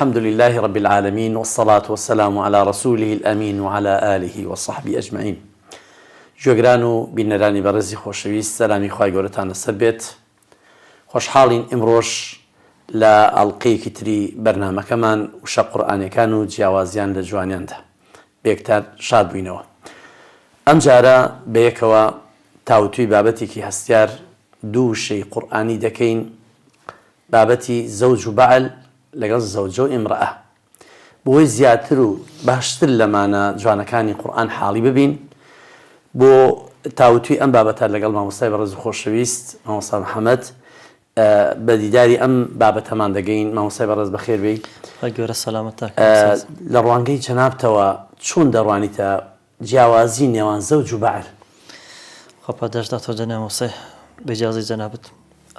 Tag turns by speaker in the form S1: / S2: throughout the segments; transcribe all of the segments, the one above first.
S1: الحمد للە رب العالمین والصلاة والسلام علی رسوله الامین وعلی آله وصحبه اجمعین گوێگران و بینەرانی بەڕێزی خۆشەویست سەلامی خوای گەورەتان لەسەر بێت خۆشحاڵین ئیمڕۆش لە ئەڵقەیەکی تری بەرنامەکەمان وشە قورئانیەکان و جیاوازیان لە جوانیاندا بێکتار شاد بووینەوە ئەمجارە بەیەکەوە تاوتوی بابەتێکی هەستیار دوو وشەی قورئانی دەکەین بابەتی زەوج و بەعل لەگەڵ زەوجە و ئیمڕەئە بۆی زیاتر و باشتر لە مانا جوانەکانی قورئان حاڵی ببین بۆ تاوتوی ئەم بابەتە لەگەڵ مامۆستای بەڕێز و خۆشەویست مامۆستا محەمەد بە دیداری ئەم بابەتەمان دەگەین مامۆستای بەڕێز بەخێر بێی.
S2: خوای گەورە سەلامەتتان کات مامۆستا.
S1: لە ڕوانگەی جەنابتەوە چۆن دەڕوانیتە جیاوازی نێوان زەوج و بەعل.
S2: خوا پاداشت داتەوە جەنابی مامۆستای بە ئیجازەی جەنابت.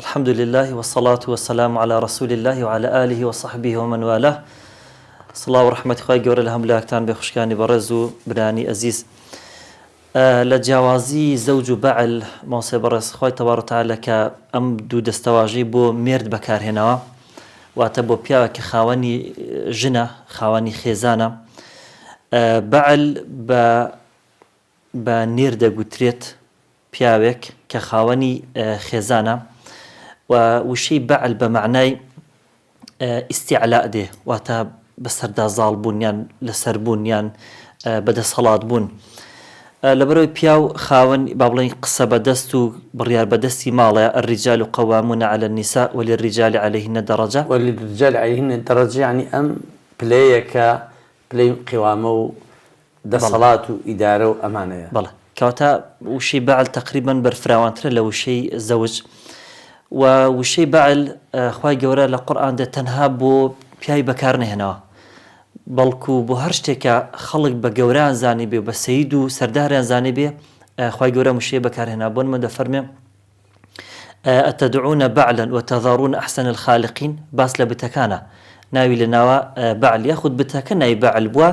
S2: الحمد للە والصلاة والسلام علی رسول اللە وعلی آله وصحبه ومن والاه سڵاو و ڕەحمەتی خوای گەورە لە هەموو لایەکتان بێ خوشکانی بەڕێز و برایانی ئەزیز لە جیاوازی زەوج و بەعل مامۆستای بەڕێز خوای تبارک وتعالی کە ئەم دوو دەستەواژەی بۆ مێرد بەکارهێناوە واتە بۆ پیاوێک کە خاوەنی ژنە خاوەنی خێزانە بەعل بە بە نێر دەگوترێت پیاوێک کە خاوەنی خێزانە و وشەی بەعل بە مەعنای ئیستیعلاء دێ واتە بەسەردا زاڵ بوون یان لەسەر بوون یان بەدەسەڵات بوون. لەبەرئەوەی پیاو خاوەن با بڵێین قسە بەدەست و بڕیار بەدەستی ماڵە، الرجال قوامون علی النساء وللرجال علیهن درجە.
S1: وللرجال علیهن درجە یانی ئەم پلەیە کە پلەی قیوامە و دەسەڵات و ئیدارە و ئەمانەیە.
S2: بەڵێ. کەواتە وشەی بەعل تەقریبەن بەرفراوانترە لە وشەی زەوج و وشەی بەعل خوای گەورە لە قورئاندا تەنها بۆ پیاوی بەکار نەهێناوە بەڵکو بۆ هەر شتێک کە خەڵک بە گەورەیان زانیبێ و بە سەید و سەرداریان زانیبێ خوای گەورە ئەم وشەیە بەکارهێناوە بۆ نمونە دەفەرمێ اتدعون بعلا وتذرون احسن الخالقین باس لە بتەکانە ناوی لە ناوە بەعل یاخود بتەکە ناوی بەعل بووە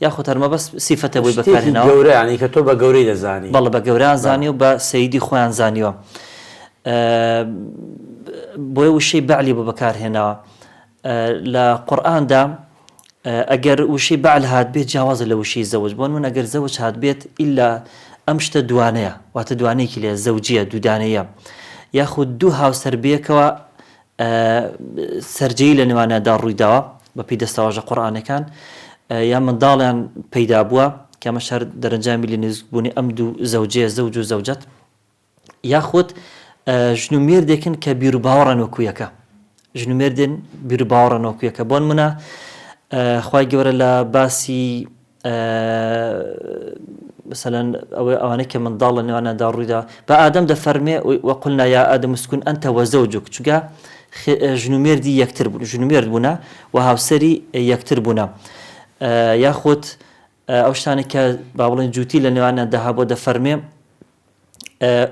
S2: یاخود هەر مەبەست سیفەتە بۆی
S1: شتێکی
S2: بەکارهێناوە
S1: گەورە یانی کە تۆ بە گەورەی دەزانی.
S2: بەڵێ بە گەورەیان زانیوە بە سەیدی خۆیان زانیوە بۆیە وشەی بەعلی بۆ بەکارهێناوە لە قورئاندا ئەگەر وشەی بەعل هاتبێت جیاوازە لە وشەی زەوج بۆ نمونە ئەگەر زەوج هاتبێت ئیلا ئەم شتە دوانەیە واتە دوانەیەکی لێ زەوجیە دوودانەیە یاخود دوو هاوسەر بێکەوە سەرجەیی لە نێوانیاندا ڕوویداوە بەپی دەستەواژە قورئانەکان یا منداڵیان پەیدا بووە کە ئەمەش هەر دەرەنجامی لە نزیکبوونی ئەم دوو زەوجەیە زەوج و زەوجەت یاخود ژن و مێردێکن کە بیروباوەڕیان وەکو یەکە ژن و مێردێن بیروباوەڕیان وەکو یەکە بۆ نمونە خوای گەورە لە باسی مثلا ئەوەی ئەوانەی کە منداڵ لە نێوانیاندا ڕوویدا بە ئادەم دەفەرمێ وقلنا یا ئادەم اسکن ئەنتە وزوجک چونکە ژن و مێردی یەکتر بوون ژن و مێرد بوونە و هاوسەری یەکتر بوونە یاخود ئەو شتانەی کە با بڵێن جووتی لە نێوانیاندا هەبووە دەفەرمێ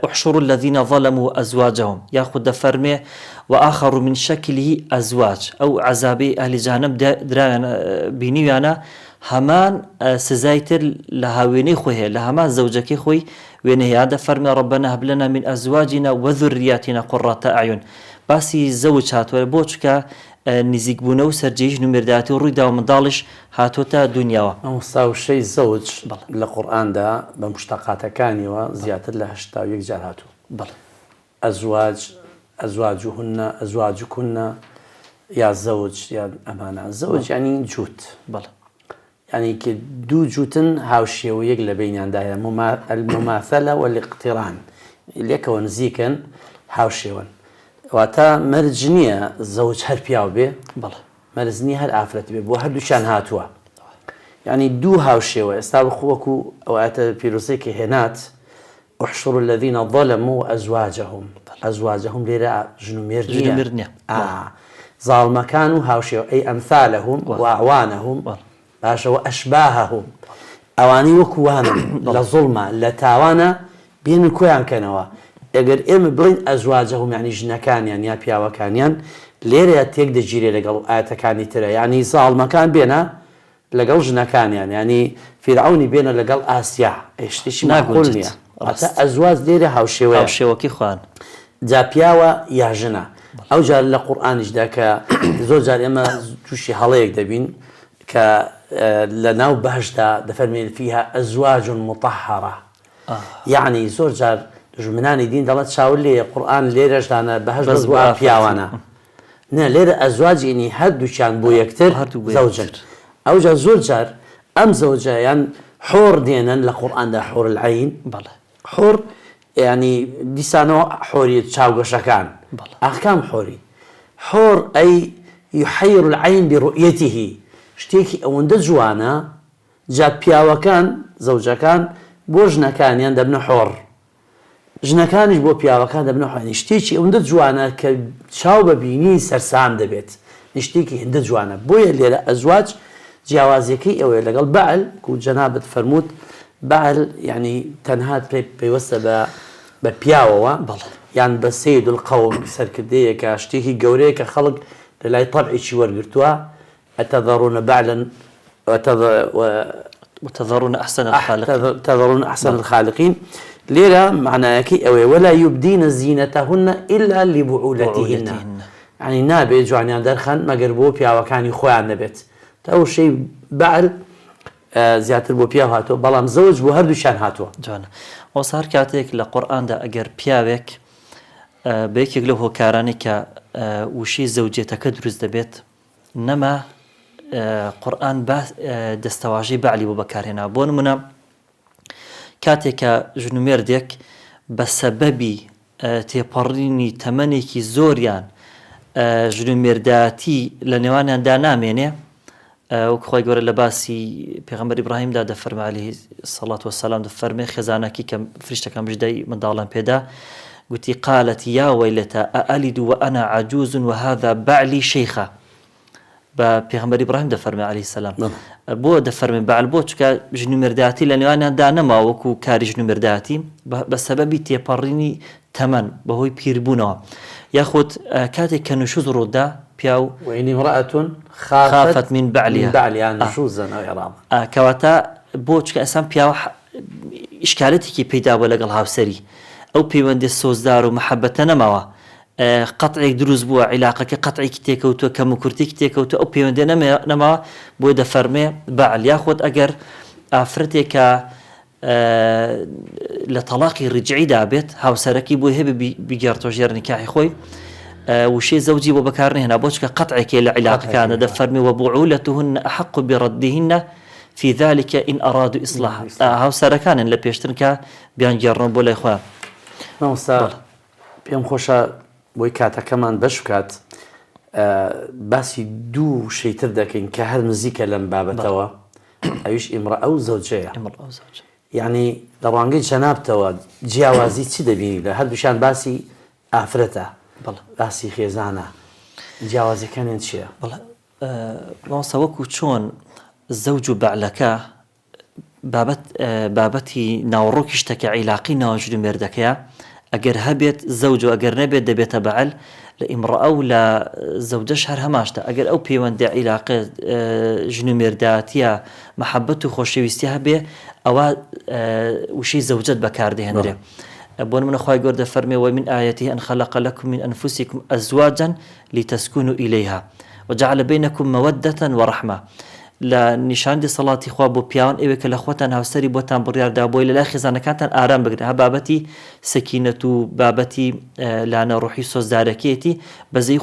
S2: احشروا الذین ظلموا وازواجهم یاخود دەفەرمێ وآخر من شکله ازواج ئەو عەزابەی ئەهلی جەهەنەم درایان بینیویانە هەمان سزای تر لە هاوێنەی خۆی هەیە لە هەمان زەوجەکەی خۆی وێنە هەیە دەفەرمێ ربنا هب لنا من ازواجنا وذریاتنا قرة اعین باسی زەوج هاتووە بۆ چونکە نزیکبوونە و سەرجێیی ژن و مێردایەتی ڕووی داوە منداڵیش هاتۆتە دونیاوە.
S1: مامۆستا وشەی زەوج لە قورئاندا بە موشتەقاتەکانیەوە زیاتر لە 81 جار هاتووە.
S2: بەڵێ.
S1: ئەزواج، ئەزواجهن، ئەزواجکن یا زەوج یا ئەمانە. زەوج یانی جووت.
S2: بەڵێ.
S1: یانی کە دوو جووتن هاوشێوەیەک لە بەینیاندا هەیە، المماثلە والاقتران، لێکەوە نزیکن، هاوشێوەن. واتە مەرج نییە زەوج هەر پیاو بێ،
S2: بەڵێ.
S1: مەرج نییە هەر ئافرەت بێ، بۆ هەردووکیان هاتووە. یانی دوو هاوشێوە، ئێستا وەکو ئەو ئایەتە پیرۆزەی کە هێنات، احشروا الذین ظلموا وازواجهم، ازواجهم لێرە ژن و مێرد
S2: نییە. ژن و مێرد نییە.
S1: ئا. زاڵمەکان و هاوشێوە، ای امثالهم واعوانهم، باشە واشباههم، ئەوانەی وەکو وانن لە زوڵما، لە تاوانە، بێنن کۆیان کەنەوە. ئەگەر ئێمە بڵێین ازواجهم یانی ژنەکانیان یا پیاوەکانیان، لێرەیا تێک دەگیرێ لەگەڵ ئایەتەکانی ترە، یانی زاڵمەکان بێنە لەگەڵ ژنەکانیان یانی فیرعەونی بێنە لەگەڵ ئاسیا ئەی شتێکی مەعقول
S2: ناگونجێت
S1: نیە واتە
S2: ڕاست.
S1: ئەزواج لێرە هاوشێوەیە
S2: هاوشێوەکەی خۆیان.
S1: جا پیاوە یا ژنە ئەو جار لە قورئانیشدا کە زۆر جار ئێمە تووشی هەڵەیەک دەبین کە لە ناو بەهەشتدا دەفەرمێن فیها ازواج مطهرە یەعنی زۆر جار دوژمنانی دین دەڵێن چاو لێیە قورئان لێرەش دانە بەهەشت بەس بۆ پیاوانە نا لێرە ئەزواج یەعنی هەردووکیان بۆ یەکتر زەوجن ئەوجا زۆر جار ئەم زەوجە یان حۆڕ دێنن لە قورئاندا حور العین حۆڕ یانی دیسانەوە حۆری چاوگەشەکان ئاخ کام حۆری حۆر ئەی یحیر العین برؤیته شتێکی ئەوەندە جوانە جا پیاوەکان زەوجەکان بۆ ژنەکانیان دەبنە حۆڕ ژنەکانیش بۆ پیاوەکان دەبنە حۆر یانی شتێکی ئەوەندە جوانە کە چاو بە بینین سەرسام دەبێت یانی شتێکی هێندە جوانە بۆیە لێرە ئەزواج جیاوازیەکەی ئەوەیە لەگەڵ بەعل کو جەنابت فەرمووت بەعل یانی تەنها پەیوەستە بە بە پیاوەوە
S2: بەڵێ.
S1: یان بە سید القوم سەرکردەیەکە شتێکی گەورەیە کە خەڵک لە لای تەبعێکی وەرگرتووە اتذرون بعلا
S2: وتذرون احسن الخالقین
S1: تذرون احسن الخالقین لێرە معنایەکەی ئەوەیە ولا یبدین زینتهن الا لبعولتهن یعنی نابێ جوانیان دەرخەن مەگەر بۆ پیاوەکانی خۆیان نەبێت تا وشەی بعل زیاتر بۆ پیاو هاتووە بەڵام زەوج بۆ هەردووکیان هاتووە.
S2: جوانە مامۆستا هەر کاتێک لە قورئاندا ئەگەر پیاوێک بە یەکێک لەو هۆکارانەی کە وشەی زەوجێتەکە دروست دەبێت نەما قورئان باس دەستەواژەی بەعلی بۆ بەکارهێناوە بۆ نمونە کاتێک کە ژن و مێردێک بە سەبەبی تێپەڕینی تەمەنێکی زۆریان ژن و مێردایەتی لە نێوانیاندا نامێنێ وەک خوای گەورە لە باسی پێغەمبەر ئیبراهیمدا دەفەرمێ علیه الصلاة والسلام دەفەرمێ خێزانەکەی کە فریشتەکان مژدەی منداڵیان پێدا گوتی قالت یا ویلتا أألد وأنا عجوز وهذا بعلی شیخا بە پێغەمبەر ئیبراهیم دەفەرمێ علیه السلام بۆ دەفەرمێ بەعل بۆ چونکە ژن و مێردایەتی لە نێوانیاندا نەما وەکو کاری ژن و مێردایەتی بە سەبەبی تێپەڕینی تەمەن بەهۆی پیربوونەوە یاخود کاتێک کە نشوز ڕوودا پیاو
S1: وإن امرأة خافت
S2: من بعلها
S1: نشوزا أو إعراضا
S2: کەواتە بۆ چونکە ئەسان پیاو ئیشکالەتێکی پەیدا بووە لەگەڵ هاوسەری ئەو پەیوەندی سۆزدار و مەحەبەتە نەماوە قەتعێک دروست بووە عیلاقەکە قەتعێکی تێکەوتووە کەموکورتێکی تێکەوتووە ئەو پەیوەندیە نەماوە بۆیە دەفەرمێ بەعل یاخود ئەگەر ئافرەتێکە لە تەڵاقی ڕجعیدا بێت هاوسەرەکەی بۆی هەبێ بیگێڕتەوە ژێر نیکاحی خۆی وشەی زەوجی بۆ بەکار نەهێنا بۆ چونکە قەتعێکێ لە عیلاقەکانە دەفەرمێ وبعولتهن احق بردهن في ذلك ان ارادوا اصلاحا هاوسەرەکانن لە پێشترن کە بیانگێڕنەوە بۆ لای خۆیان.
S1: مامۆستا پێم خۆشە بۆی کاتەکەمان بەش بکات باسی دوو وشەی تر دەکەین کە هەر نزیکە لەم بابەتەوە ئەویش ئیمڕەئە و زەوجەیە.
S2: ئیمڕەئە و زەوجە.
S1: یەعنی لە ڕوانگەی جەنابتەوە جیاوازی چ دەبینی لە هەردووکیان باسی ئافرەتە
S2: بەڵێ.
S1: باسی خێزانە جیاوازیەکانیان چیە؟
S2: بەڵێ مامۆستا وەکو چۆن زەوج و بەعلەکە بابەت بابەتی ناوەڕۆکی شتەکە عیلاقەی ناوە ژن و مێردەکەیە ئەگەر هەبێت زەوج و ئەگەر نەبێت دەبێتە بەعل لە ئیمڕەئە و لە زەوجەش هەر هەمان شتە ئەگەر ئەو پەیوەندە عیلاقە ژن و مێردایەتیە مەحەبەت و خۆشەویستی هەبێ ئەوە وشەی زەوجەت بەکاردەهێنرێ بۆ نمونە خوای گەورە دەفەرمێ ومن آیاته ان خلق لکم من انفسکم ازواجا لتسکنوا الیها وجعل بینکم مودە ورحمە لە نیشانی دەسەڵاتی خوا بۆ پیاوان ئەوێ کە لە خۆتان هاوسەری بۆتان بڕیار دا بۆی لەلای خێزانەکانتان ئارام بگرن ها بابەتی سەکینەت و بابەتی لانە ڕوحی سۆزدارەکەیەتی بەزەیی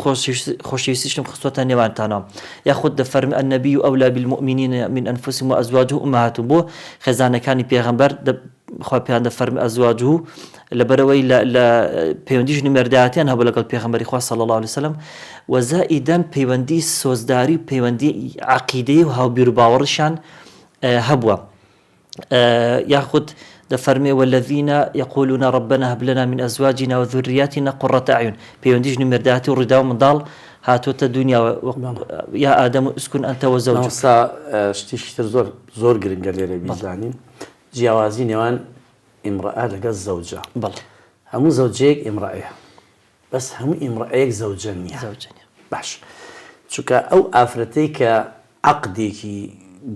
S2: خۆشەویستیشم خستۆتە نێوانتانەوە یاخود دەفەرمێ النبی اولی بالمؤمنین من انفسهم وازواجه امهاتهم بۆ خێزانەکانی پێغەمبەر خوا پێیان دەفەرمێ ازواجه لەبەرئەوەی لە لە پەیوەندی ژن و مێردایەتیان هەبوو لەگەڵ پێغەمبەری خوا صلی اللە علیە وسلم و زائیدەن پەیوەندی سۆزداری و پەیوەندی عەقیدەیی و هاوبیروباوەڕیشیان هەبووە یاخود دەفەرمێ والذین یقولون ربنا هب لنا من ازواجنا وذریاتنا قرة اعین پەیوەندی ژن و مێردایەتی و ڕوویداوە منداڵ هاتۆتە دونیاوە یا آدم اسکن انت وزوجک
S1: مامۆستا شتێکی تر زۆر زۆر گرنگە لێرە بیزانین جیاوازی نێوان ئیمڕەئە لەگەڵ زەوجە
S2: بەڵێ.
S1: هەموو زەوجەیەک ئیمڕەئەیە بەس هەموو ئیمڕەئەیەک زەوجە نییە.
S2: زەوجە نییە.
S1: باش چونکە ئەو ئافرەتەی کە عەقدێکی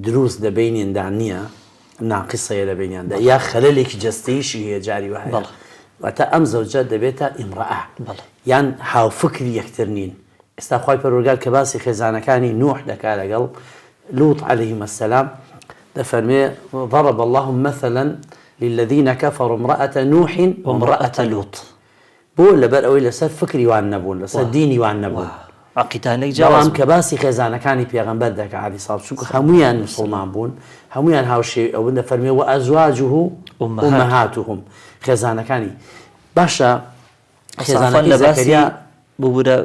S1: دروست لە بەینێندا نییە ناقیس هەیە لە بەینیاندا یا خەلەلێکی جەستەییشی هەیە جاری وا هەیە
S2: بەڵێ.
S1: واتە ئەم زەوجە دەبێتە ئیمڕەئە
S2: بەڵێ.
S1: یان هاوفکری یەکتر نین. ئێستا خوای پەروەردگار کە باسی خێزانەکانی نوح دەکا لەگەڵ لوط علیهما السلام دەفەرمێ ضرب اللە مثلا للذین کفروا امرأة نوح وامرأة لوط بۆ لەبەر ئەوەی لەسەر فکری وان نەبوون لەسەر دینی وان نەبوون بەڵام کە باسی خێزانەکانی پێغەمبەر دەکا علیه الصلوة چونکە هەموویان موسڵمان بوون هەموویان هاوشێوی ئەو بوون دەفەرمێ وازواجه امهاتهم خێزانەکانی باشە
S2: خێزانەکەی زەکەریا ببورە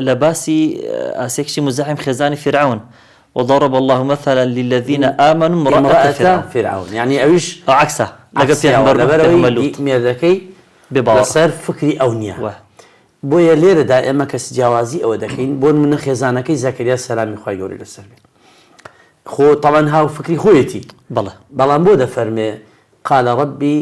S2: لە باسی ئاسیە کچی مزاحم خێزانی فیرعەون وضرب الله مثلا للذین آمنوا امرأة
S1: فرعون فرعون یعنی ئەویش
S2: عەکسە لەگەڵ پێغەمبەر
S1: لەبەرئەوەی مێردەکەی لەسەر فکری ئەو نییە بۆیە لێرەدا ئێمە کەس جیاوازی ئەوە دەکەین بۆ نمونە خێزانەکەی زەکەریا سەلامی خوای گەورەی لەسەر بێت خۆ تەڵەن هاو فکری خۆیەتی
S2: بەڵێ
S1: بەڵام بۆ دەفەرمێ قال ربی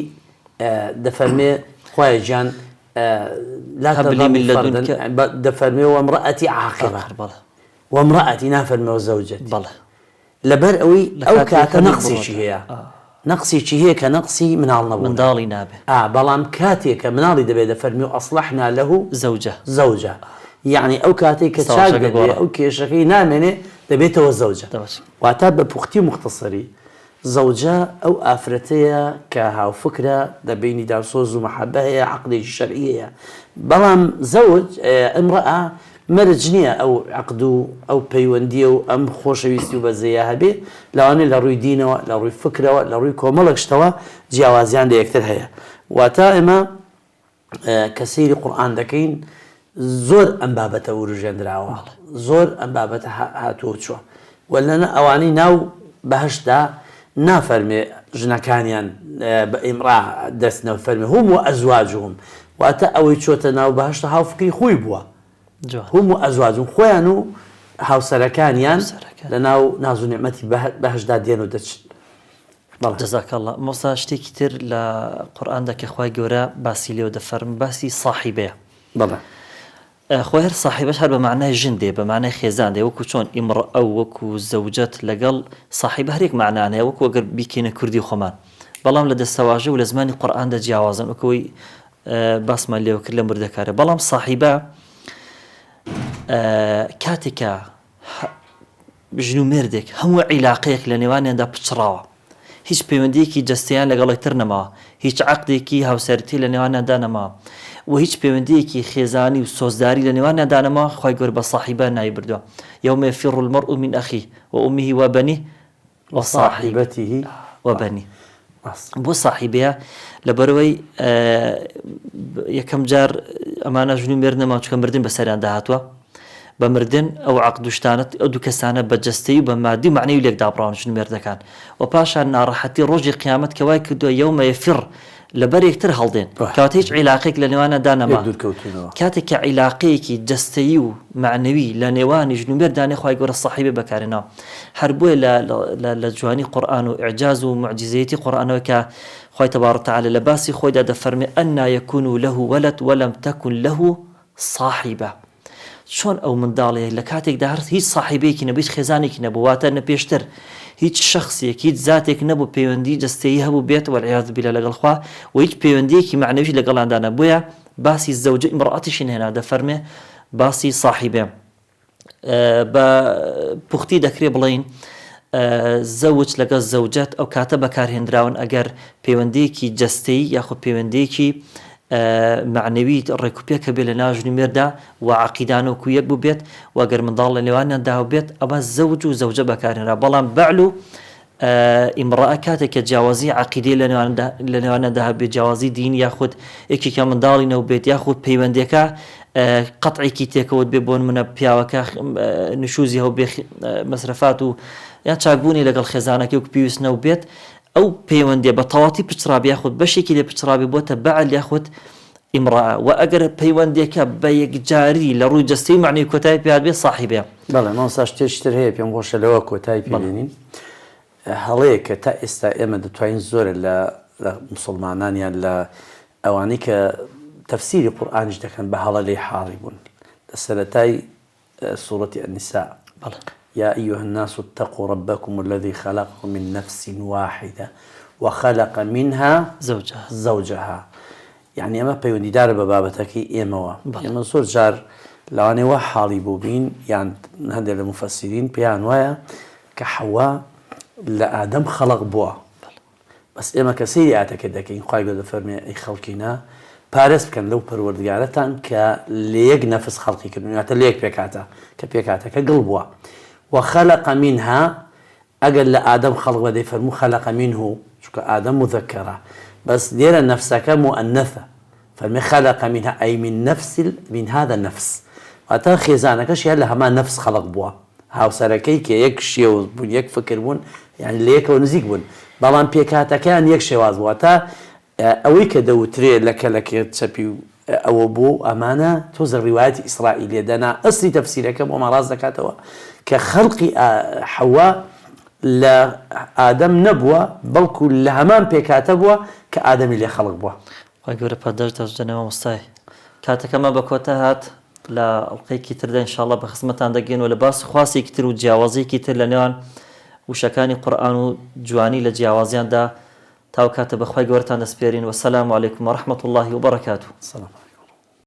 S1: دەفەرمێ خوایە گیان لا
S2: هب لي
S1: تذرني
S2: من لدنك
S1: فردا دەفەرمێ وامرأتي عاقرە
S2: عاقر بەڵێ
S1: وامرأتي نافەرمێ وزوجتي
S2: بەڵێ
S1: لەبەر ئەوەی
S2: لە
S1: ئەو
S2: کاتێک
S1: کاتە
S2: هەبوو
S1: نەقسێکی
S2: بڕۆتە
S1: هەیە نەقسێکی هەیە کە نەقسی مناڵ نەبوونە
S2: منداڵی نابێ
S1: ئا بەڵام کاتێ کە مناڵی دەبێ دەفەرمێ وأصلحنا له
S2: زوجە
S1: زوجە یەعنی ئەو کاتەی کە چاک
S2: سەواشەکە
S1: دەبێ
S2: گۆڕا
S1: ئەو کێشەکەی نامێنێ دەبێتەوە زەوجە
S2: دەبەچ
S1: واتە بە پوختی و موختەسەری زەوجە ئەو ئافرەتەیە کە هاوفکرە، لە بەینیدا سۆز و مەحەبە هەیە، عەقدێکی شەرعی هەیە، بەڵام زەوج، امرأە، مەرج نییە ئەو عەقد و ئەو پەیوەندییە و ئەم خۆشەویستی و بەزەیە هەبێ، لەوانەیە لە ڕووی دینەوە، لە ڕووی فکرەوە، لە ڕووی کۆمەڵێک شتەوە جیاوازیان لە یەکتر هەیە. واتە ئێمە کە سەیری قورئان دەکەین زۆر ئەم بابەتە وروژێنراوە زۆر ئەم بابەتە هاتووە چووە وە لەنە ئەوانەی ناو بەهشتدا نافەرمێ ژنەکانیان بە ئیمڕا دەستنەوە فەرمێ هم و ئەزواجهم واتە ئەوەی چۆتە ناو بەهشتە هاوفکری خۆی بووە هم و ئەزواجهم خۆیان و هاوسەرەکانیان لە ناو ناز و نیعمەتی بەهشتدا دێن و دەچن.
S2: بەڵێ. جزاک اللە مامۆستا شتێکی تر لە قورئاندا کە خوای گەورە باسی لێوە دەفەرموێ باسی ساحیبەیە.
S1: بەڵێ.
S2: خۆی هەر ساحیبەش هەر بە مەعنای ژن دێ بە مەعنای خێزان دێ وەکو چۆن ئیمڕەئە و وەکو زەوجەت لەگەڵ ساحیبە هەر یەک مەعنایان هەیە وەکو ئەگەر بیکەینە کوردی خۆمان بەڵام لە دەستەواژە و لە زمانی قورئاندا جیاوازن وەکو ئەوەی باسمان لێوە کرد لە مردەکارە بەڵام ساحیبە کاتێک کە ژن و مێردێک هەموو عیلاقەیەک لە نێوانیاندا پچڕاوە، هیچ پەیوەندییەکی جەستەیان لەگەڵ یەکتر نەماوە، هیچ عەقدێکی هاوسەرێتی لە نێوانیاندا نەماوە و هیچ پەیوەندییەکی خێزانی و سۆزداری لە نێوانیاندا نەماوە، خوای گەورە بە صاحبە ناوی بردووە، یوم یفر المرء من اخیه و امه و بنیه و
S1: صاحبته
S2: و بنیه. بۆ ساحیبەیە لەبەرئەوەی یەکەم جار ئەمانە ژن و مێرد نەمان چونکە مردن بەسەریاندا هاتووە بە مردن ئەو عەقد و شتانە ئەو دوو کەسانە بە جەستەیی و بە مادی و مەعنەوی لێک دابڕاون ژن و مێردەکان و پاشان ناڕەحەتی ڕۆژی قیامەت کە وای کردووە یوم یفر لەبەر یەکتر هەڵدێن کەواتە هیچ عیلاقەیەک لە نێوانیاندا نەما کاتێک کە عیلاقەیەکی جەستەیی و مەعنەوی لە نێوانی ژن و مێردا نیە خوای گەورە سەحیبە بەکارهێناوە هەر بۆیە لە لە لە جوانی قورئان و ئیعجاز و موعجیزەیەتی قورئانەوە کە خوای تبارک وتعالی لە باسی خۆیدا دەفەرمێ أنى يكون له ولد ولم تكن له صاحبە چۆن ئەو منداڵەیە لە کاتێکدا هەر هیچ ساحیبەیەکی نەبوو هیچ خێزانێکی نەبوو واتە نە پێشتر هیچ شەخسێک هیچ زاتێک نەبوو پەیوەندی جەستەیی هەبوو بێت والعیاذ باللە لەگەڵ خوا و هیچ پەیوەندیەکی مەعنەویش لەگەڵیاندا نەبوو بۆیە باسی زەوجە ئیمڕەئەتیشی نەهێنا دەفەرمێ باسی ساحیبێ بە پوختی دەکرێ بڵێین زەوج لەگەڵ زەوجەت ئەو کاتە بەکارهێنراون ئەگەر پەیوەندیەکی جەستەیی یاخود پەیوەندیەکی مەعنەوی ڕێکوپێک هەبێت لە ناو ژن و مێردا و عەقیدان وەکو یەک بووبێت و گەر منداڵ لە نێوانیاندا هەبێت ئەوە زەوج و زەوجە بەکارهێنرا بەڵام بەعل و ئیمڕەئە کاتێک کە جیاوازی عەقیدەی لە نێواندا لە نێوانیاندا هەبێت جیاوازی دینی یاخود یەکێکیان منداڵی نەوبێت یاخود پەیوەندیەکە قەتعێکی تێکەوت بێ بۆ نمونە پیاوەکە نشوزی هەبێ مەسرەفات و یان چاکبوونی لەگەڵ خێزانەکەی وەک پێویست نەوبێت ئەو پەیوەندیە بە تەواتی پچڕابێ یاخود بەشێکی لێ پچڕابێ بۆتە بەعل یاخود ئیمڕەئە وە ئەگەر پەیوەندیەکە بە یەکجاری لە ڕووی جەستەی و مەعنەوی کۆتایی پێ هاتبێ ساحیبەیە.
S1: بەڵێ مامۆستا شتێکی تر هەیە پێم خۆشە لەوە کۆتایی پێ بێنین هەڵەیەک کە تا ئێستا ئێمە دەتوانین زۆرە لە لە موسڵمانان یان لە ئەوانەی کە تەفسیری قورئانیش دەکەن بە هەڵە لێی حاڵی بوون لە سەرەتای سورەتی النساء
S2: بەڵێ.
S1: یا ایها الناس اتقوا ربکم الذی خلقکم من نفس واحدە وخلق منها
S2: زوجها
S1: زوجها یعنی ئەمە پەیوەندیدارە بە بابەتەکەی ئێمەوە
S2: بەڵێ.
S1: ئێمە زۆر جار لەوانەیە وا حاڵی بووبین یان هەندێک لە موفەسیرین پێیان وایە کە حەوا لە ئادەم خەڵق بووە بەس ئێمە کە سەیری ئایەتەکە دەکەین خوای گەورە دەفەرمێ ئەی خەڵکینە پارێز بکەن لەو پەروەردگارەتان کە لە یەک نەفس خەڵقی کردن واتە لە یەک پێکهاتە کە پێکهاتەکە گڵ بووە وخلق منها ئەگەر لە ئادەم خەڵق بە دەیفەرموو خلق منه چونکە ئادەم مذکرە بەس لێرە نەفسەکە مؤنثە فەرمی خلق منها ئەی من نفس من هذا النفس واتە خێزانەکەشی هەر لە هەمان نەفس خەڵق بووە هاوسەرەکەی کە یەک شێوە بوون یەک فکر بوون یانی لە یەکەوە نزیک بوون بەڵام پێکهاتەکەیان یەک شێواز بوو واتە ئەوەی کە دەوترێ لە کەلەکێ چەپی و ئەوە بوو و ئەمانە تۆزە ڕیوایەتی ئیسرائیلیە دەنا ئەسلی تەفسیرەکە بۆمان ڕاست دەکاتەوە کە خەڵقی حەوا لە ئادەم نەبووە بەڵکو لە هەمان پێکهاتە بووە کە ئادەمی لێ خەڵق بووە.
S2: خوای گەورە پاداشت دەداتەوە مامۆستای. کاتەکەمان بە کۆتا هات لە ئەڵقەیەکی تردا ان شاء اللە بە خزمەتان دەگەین و لە باس و خواسێکی تر و جیاوازیەکی تر لە نێوان وشەکانی قورئان و جوانی لە جیاوازیاندا تا ئەو کاتە بە خوای گەورەتان دەسپێرین وسلام علیکم ورحمە اللە وبرکاته.
S1: سلام.